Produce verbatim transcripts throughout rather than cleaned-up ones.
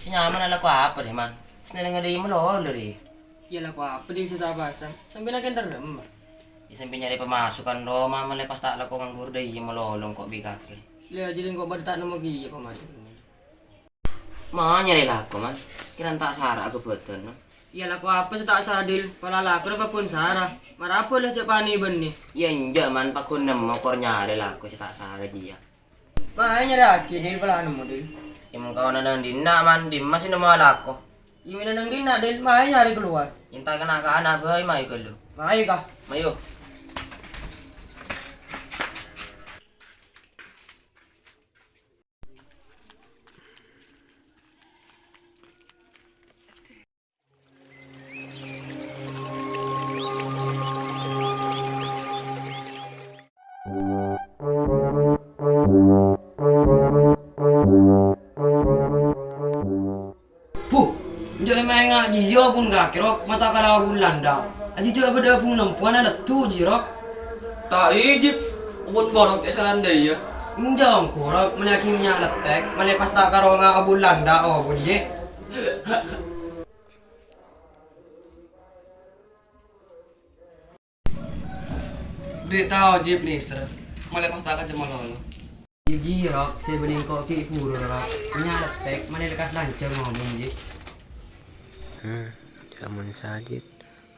Sè nyaman alako apa, Dè, Man? Pas nèng-nèng dâ' iyâ malolo, Dè. Iyâ, lako apa, Dè, sè ta' pasang? Sampèyan akènterrem, Man. Iyâ, sampèyan nyarè pamasokan, Ro, Man, malè pas ta' lako nganggur dâ' iyâ malolo engko' bi' kakè. Iyâ, jhâ' engko' bâdâ ta' nemmo kèya pamasokan. Ma nyarè lako, Man. Kèran ta' sara aghâbâdhân, Man. Iyâ, lako apa sè ta' sara, Dil? Pola lakona paggun sara. Mara abâlâ jhâ' panè bânnè. Iyâ, enjâ', Man, paggun nemmo kor nyarè lako sè ta' sara jiyâ. Mayu nyarèaghi, Dil, pola nemmo, Dil. Iyâ, mon kaulâ neng dinna', Man, dimma sè nemmo alako? Iyâ, mènta neng dinna', Dil, mayu nyarè kalowar. Èntar ka na'-kana' bhâi mayu ghâllu. Mayu, Ka. Mayu. Bu, enjâ' èmaènga' jiyâ pon kakè, Rok, mata kala Bulanda. Ajiyâ bâdâ bung nempowan alettu jiyâ, Rok. Ta' ijib, pon borok è Selandia. Enjâ' engko', Rok, mèlèaghi mènnya' lettèk, malè pas ta' karonga Bulanda, oh, bunyi. Dhi' tao jib nèser, malè pas ta' kajâ malolo. Jib jiyâ, Rok, sè bânnè engko' ghi' buru, Rok. Mènnya' lettèk, malè lekkas lanjhâng ngomong, jib. Hmm, jhâ' mon sajid,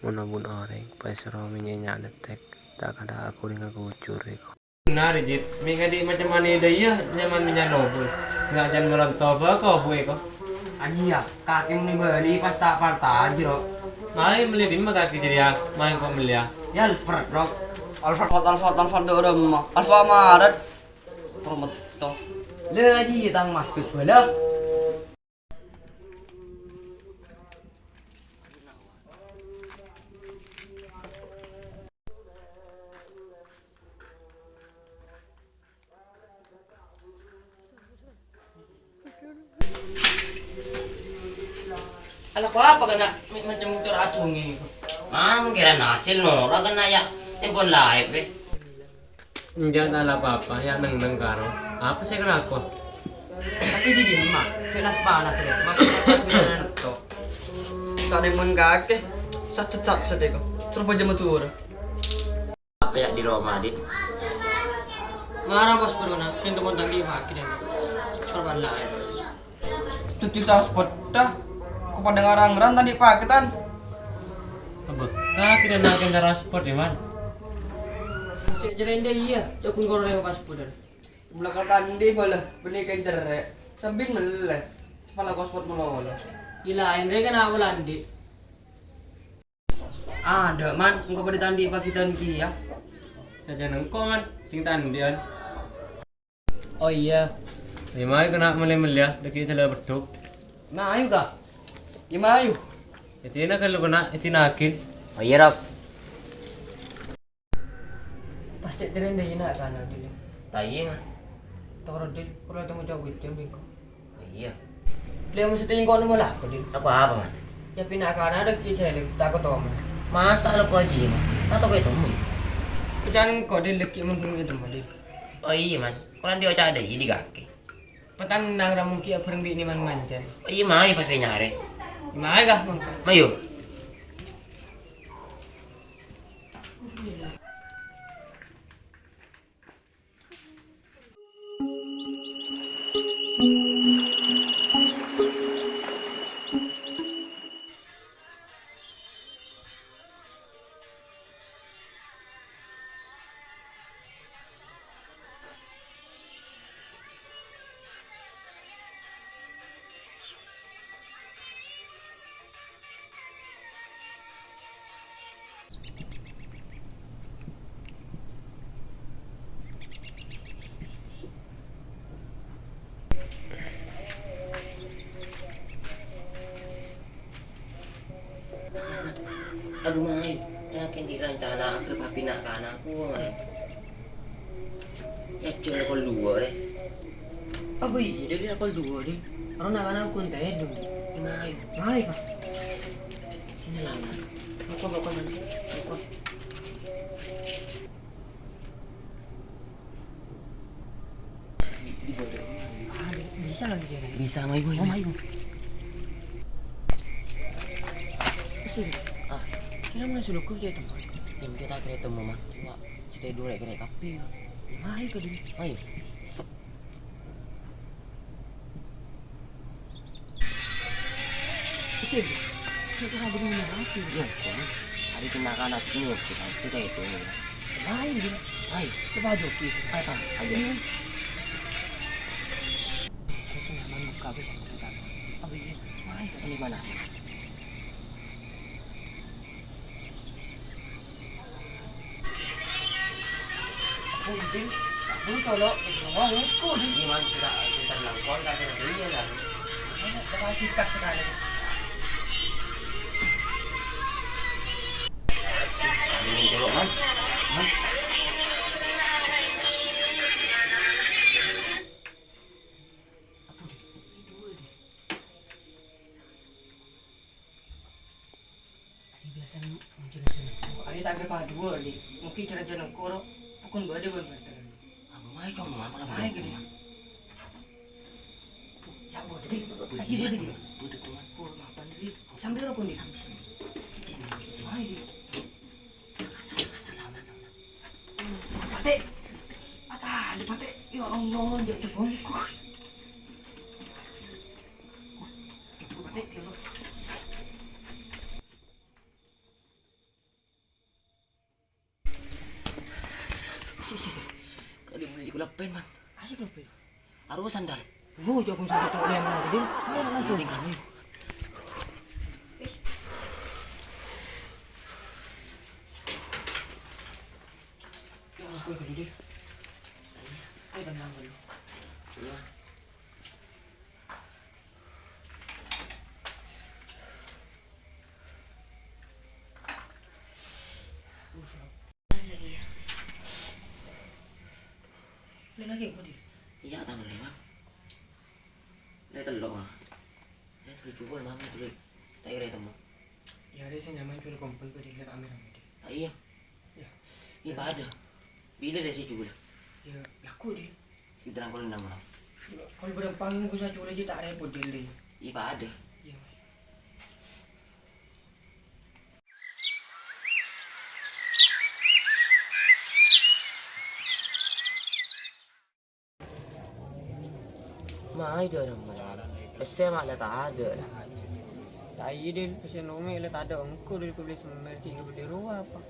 mon abun orèng, pas ro mènnya' lettèk, ta' kala aghuri ngagujur, rèko. Bhender, Jit. Mè' kadi' macem manè dâ' iyâ, nyaman mènnya' nobul. Enggak jân meronto bâko, Bu Eko. Ajiyâ, kakè mon è Bali pas ta' partajâ, Rok. Mayu mellè dimma kakè jârèya? Mayu engko' mellèya. Yâ, Alfred, Rok. Alfred, Alfred, Alfred, Alfred, dâ' remma. Alfamaret. Prometto. Lha, ajiyâ tang maksud bâlâ. Alako apa kèna' mè' macem motor adhungè? Mana mungkiran hasil noro' kèna' yâ, tempon live, eh. Enjâ' ta' alako apa, yâ neng-neng karo. Apa sè èkalako? Tapè dhi' dimma, cè' nas-panas rè, maksudnya ta' dulina netto. Ta' nèmon kakè, sacet-sacet èko, serba jâ Madhurâ. Apa yâ dhi' roma, Dit? Mara pas corona, kèng temon tanggi pagi deh. Serba laèn. Dhâddhi saspèdhâ, ko padâ ngarang-ngarang tadhi' pakètan. Abâ, kakè dâna kèng karo aspèd, yâ, Man? Cè' jârèya iyâ, cè' ghun korang paspèd. Molaè ka tandhi bâlâ, bânnè kèng cerrè', sambing mellè. Pala ko aspèd malolo. Iyâ laèn rè kèna' apa la andi'? Adâ', Man, engko' padâ tandhi' pakètan kèya. Sajân engko', Man, sèng tandhi'ân. Oh, iyâ. Yâ, mayu kèna' mellè-mellèya, dâgghi' dâlâ peddhuk. Mayu, Ka. Yâ, mayu. Èdina ghâllu kèna', èdina aghin. Oh, iyâ, Rok. Pas cè' terèn dâ' iyâ na' kana', Dil. Ta' iyâ, Man. Toro', Dil, parlo tèmo ca' bujân, bengko. Oh, iyâ. Lè' mesti tèngko' nèmo lako, Dil. Lako apa, Man? Yâ, pina' kana' dâgghi' selep, tako' toma. Masa lako ajiyâ, Man? Ta' tako' ètemmo. Kècan engko', Dil, dâgghi' mon bhunga ètemmo, Dil. Oh, iyâ, Man. Kolan dhi' oca' dâ' iyâ dhi' kakè. Patennang ra mongkè abhâreng bi' Niman mancan. Oh, iyâ, mayu pas nyarè. Mayu, Ka, mangka. Mayu. Adu, mayu, ca'na kèng dhi' rancana aghârâ' bâbina kana' kowa, mayu. Yâ, jhâ' kol duwâ', rè. Apa iyâ, Dil, kol duwâ', Dil? Aro na'-kana' pon tèdung, Dil. Mayu. Mayu, Ka. Sini lah, mayu. Roko', roko', mayu. Roko'. Di, di bawah. Ah, di, bisa lagi dia. Bisa, mayu, mayu. Oh, mayu. Ah, kèra mon sè loko cè' temmo. Yâ, mungkin ta' kèra temmo, Man. Cuma cè' tèdung rè'-kèrè' kabbhi. Ayo, Kadin. Ayo. Isi, kita lagi mau apa? Yâ, kok, Man. Arè kèna kana' sè nyuci, kan? Cè' tèdung. Laèn, Din. Ayo. Coba aja, Ki. Ayo, Pak. Ayo. Iya. Terus nyaman buka, bisa buka. Apa sih? Ayo. Ini mana? Pudin, pun tolok, wah, engko, Din. Ini man, sudah pintar nangkol, tak kira dia, kan? Terlalu sikat sekali. Ini tolok, Man. Man. Apa, Din? Ini dua, Din. Arè biasa mungkin jârâjâ nengko. Arè ta' kèra dua, Din. Mungkin jârâjâ nengko, ro. Pokon bâdâ bân bâdâ. Apa maè coma apa lagi? Maè ghi', Din. Ya, bâdâ, Din. Bâdâ, Din. Bâdâ, Tuan. Oh, mapan, Din. Sambil roko, Din. Sambil, sambil. Maè, Din. Salah, salah, salah. Patè. Apa, Patè? Ya Allah, ya Tuhanku. Patè, ya Allah. Si, si, si. Kok dia beli sekolah pen, Man? Asik lho, Pen. Arowa sandal. Wuh, jago sandal cowok yang mana, Din? Ayo, langsung. Tinggal dulu. Ya, aku dulu, Din. Ayo, tenang dulu. Iya. Ini lagi apa, Din? Iya, tambah lewat. Ini telok, ah. Ini telok juga, emang, ini telok. Tak kira itu, Mak. Ya, ada sih nyaman, cuma kompol ke dia, rame-rame, Din. Ah, iya. Ya. Iya, pada. Bila ada sih juga. Ya, laku, Din. Sekitar aku rendang, Mak. Kalau berempang, aku satu lagi tak repot, Din, Din. Iya, pada. Iya. Maè dâ' remma, pèssè ma' la tadâ', la. Ta' iyâ, Dil, pèssè nome' la tadâ' engko', Dil, kulâ semmèr ghi' ngabelli rowa apa?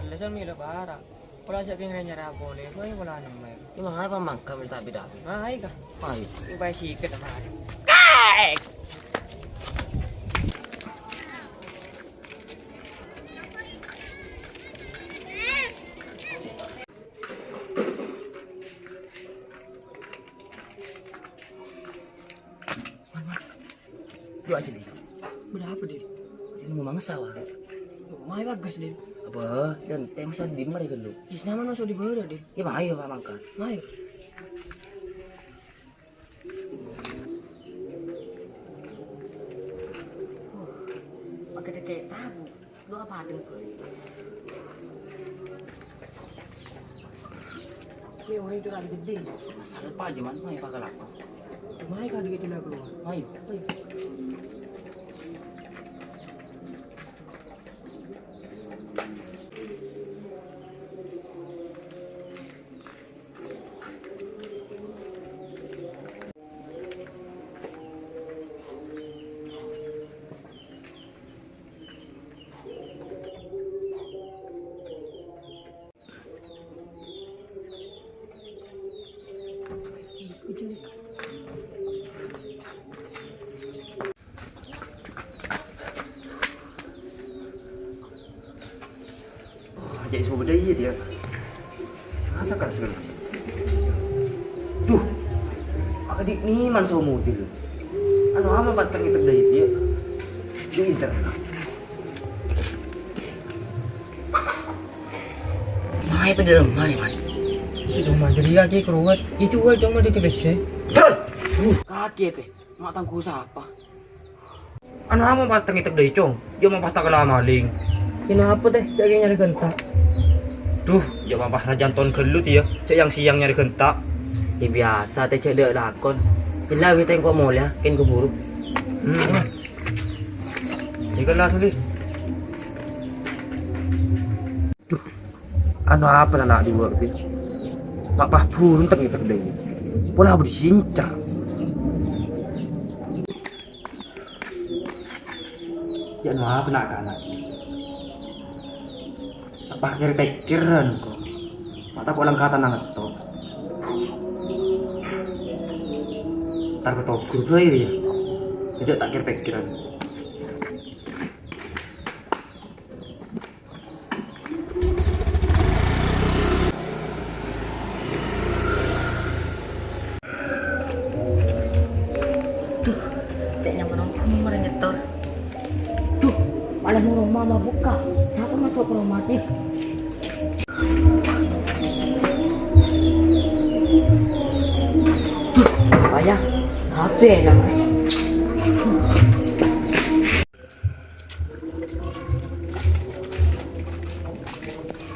Ellèsan mè' la para'. Pola sè' kèng nyara polè, koè pola nemmer. Iyâ, maè apa mangka mè' ta' bidhâ? Maè, Ka'. Maè. Iyâ, paè siket, maè. Kaèk! Man, man. Yuk, asli. Bâdâ apa, Dil? Ini mau mangsa, Wak. Maè bagas, Dil. Apa? Ganteng, masa di mana, Dil? Is nama masuk di bârâ', Dil. Iyâ, maè, Pak, mangkat. Maè. Wah, pakai deket tabu. Doa padeng, Bro. Ini orang itu lagi gede. Masalah apa aja, Man? Maè pakai apa? Maè kali kita keluar. Ayo. Ayo. Oh, ajak iso beda iya dia. Masa keras kan? Duh, maka di ini man so model. Anu ama pateng itu dari dia. Di internet. Maè pa dâlem marè, Maè. Sudah majeriya ki keruwet. Itu gua cuma di T V C. Kaget, eh. Ma' tanggu sapa? Anu, amo pas tengè tedhâi, Cong. Yâ, ma' pas takala maling. Kenapa, teh? Cak nyarè genta'. Duh, yâ, ma' pas rajan ton ghâllu, yâ. Cak yang siang nyarè genta'. Yâ, biasa, teh, cak dâ' lakon. Illa wi tengko' molèya, kèng keburu. Hmm. Ayo, Man. Iko lah, Suli. Duh, anu apa na' duwâ', Pi? Ma' pas burung tèng-ngètèng dâ' iyâ. Pola abdhi sinca. Yâ, anu apa na' kana'? Ta' pakèr-pèkkèran, ko'. Ma' ta' polang kata nang etto. Tar ketogur bhâi rèya. Jhâ' ta' kèr-pèkkèran. Duh, cè' nyamana ongghuna marè nyetor. Duh, malem roma mabukka'. Sapa maso' ka roma, Ki? Duh, paya, H P èlang.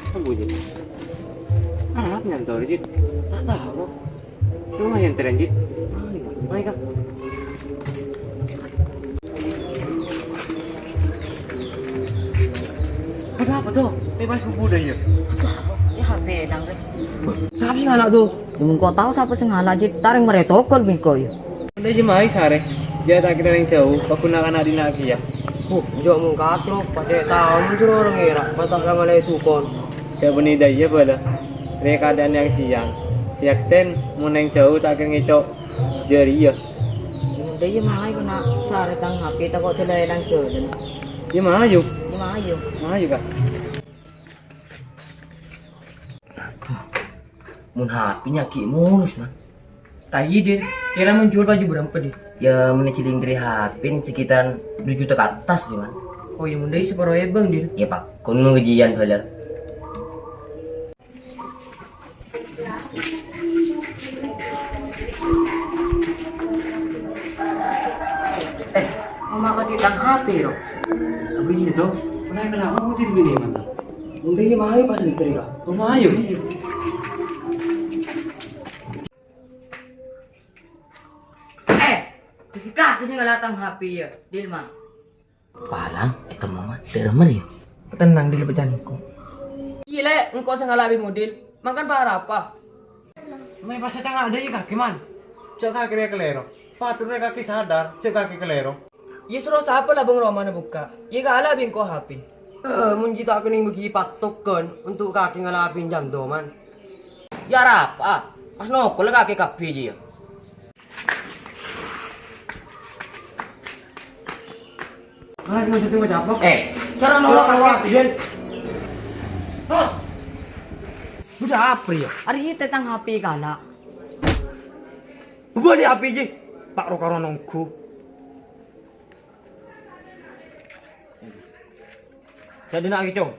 Apa, Jit? Apa nyantol, Jit? Ta' tao. Lumayan, Tren, Jit. Mai, Kak. Ada apa, Dok? Bebas pemuda, ya? Ta' tao. Yâ, H P èlang, Rè. Sapa sè ngala', Dok? Yâ, mon engko' tao sapa sè ngala', Jit. Tarèng marè tokol bi' engko', yâ. Anda jemai sare, jâ' ta' kèra rèng jhâu, paggun na'-kana' dinna' kèya. Huh, jhâ' mon kacro, pas cè' tao mon soro orèng èra, pas ta' ngalaè dukon. Jhâ' bânnè dâ' iyâ bâlâ, rè kaadâ'ân yang sèyang. Sè yaktèn, mon rèng jhâu ta' kèra ngèco' jârèya. Mon dâ' iyâ mayu kèna sare tang H P tako' dâlâi nang jhâlân. Iyâ mayu. Iyâ mayu. Mayu, Kak. Mon H P-na ghi' mulus, Man. Tayi, Dil. Kèra mon jhuwâl paju bârâmpa, Dil? Yâ, mon èjhilling dâri H P, sekitaran du juta ka attas, Dil, Man. Oh, yâ, mon dâ' iyâ saparo èbâng, Dil. Yâ, paggun mon ghâjiyân bhâlâ. Eh, omma' kodhi' tang H P, ro? Apa iyâ, Dok? Manaè kèra mon Dil binè, Man? Mon dâ' iyâ mayu pas èntar, Kak. Oh, mayu. Eh, dhâddhi kakè sè ngala' tang H P, yâ, Dil, Man? Palang, ètemmo, Man. Dâ' remma, yâ? Tenang, Dil, bâjâna engko'. Iyâ, Lè', engko' sè ngala' bi' mo, Dil. Mangkana pa-arapa? Mè' pas ètangala' dâ' iyâ kakè, Man. Jhâ' kakè rèya kalèro. Patorra kakè sadar, jhâ' kakè kalèro. Iyâ, soro sapa labâng romana bukka'? Iyâ, kala' bi' engko' H P. Eh, mon jiyâ ta' kennèng bâgi pattokan untuk kakè ngala' H P-na jhâ' ento, Man. Yâ arapa? Pas nokolla kakè kabbhi jiyâ. Malah cuma satu ngucap apa? Eh, cara nolak kakè. Terus. Udah apa ya? Arèya tentang H P kala'. Bâbâna H P jiyâ. Ta' ro-karo nongghu. Jadi nak, Cong.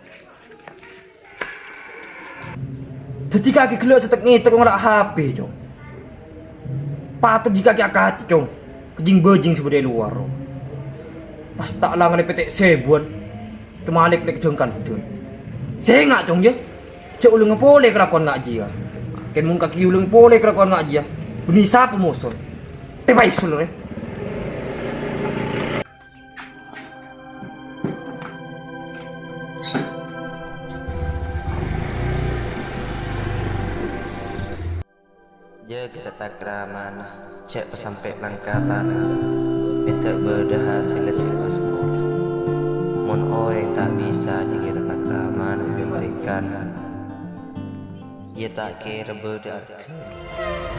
Dhâddhi kakè ghellâ' sè tek-ngètek ngala' H P, Cong. Patot jiyâ kakè akajhi, Cong. Kajhing-bâjhing sè bâdâ è lowar, ro. Pas ta' la ngalèpètè sèbuwân, coma lèk-lèk dhâng-kandhâng. Sènga', Cong, yâ. Jhâ' ulangngè polè kalakowan nga' jiyâ. Kèng mon kakè ulangngè polè kalakowan nga' jiyâ, bânnè sapa mosona? Tèpaè solo, rè. Jâgâ tatakramana, jhâ' pasampè' nangkatana, mè' ta' bâdâ hasèlla sè maskol. Mon orèng ta' bisa jâgâ tatakramana bân tèngkana, iyâ ta' kèra bâdâ arghâna.